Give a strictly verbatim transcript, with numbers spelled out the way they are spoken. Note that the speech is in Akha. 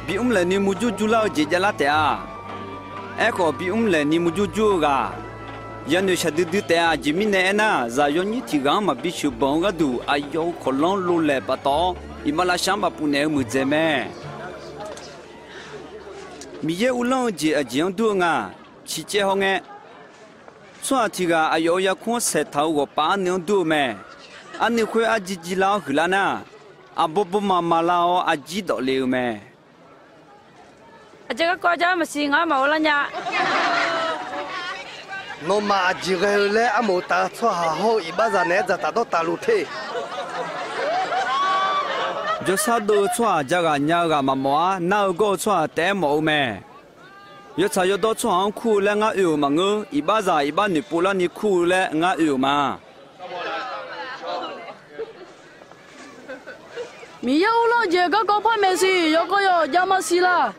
Bimr laeqni murjur jurlar-eu jeq javlar taef-a. Aerkhawf, bimr laeqni murjur jur-eu ghaq, yanoeq shaqdui dui taef-a. Aqjeq mirnae aernar, zaq yawnyir tiq ghaq-anr maqbi sheuqbanq-eu gharduq, aqyawf-euq kawqlanr lov laeq paftawf-awr, iqmalavshav-anr bafpuv naeq-eu muiqdzaeq mae. Miqyaer uvlanr-eu jeq aqjeq-anr dur-eu nga. Ciqcaev haw ngae, tsawrhaq tiq ghaq aqyawf-euq yarkmr-anr saeqtaq-euq ghawqpav arnuiv-anr dur-eu mae. Arnuiv khoer arjir jir lar-awr huiqlar nar, aqbawr bawrma ma lar-awr arjir dawf le-eu mae. Aqjeq garkawv jar maqsiq, ngar maqghov lar nya. Nawmaf aqjeq ghae-eu laer armof taf-eu tsawrhaq hawr-eu iqbaxzaq naeq-aer dzaqtaf dawrtaf luf te. Jawrsar dov-eu tsawrhaq jaghaq nya-eu ghaq maqmawf-ar. Nar-eu gawr-eu tsawrhaq taef-aer mawf-eu mae. Yawtsaq yawdawr tsawrhaq-anr kur-eu laer ngar oe-euq maqngeur. Iqbaxzaq iqbax noeqpov larni kur-eu laer ngar oe-euq ma. Miqyaer uvlanr-eu jeq garkawv par maeqshi, yawkawv yawq jav maqsiq laq.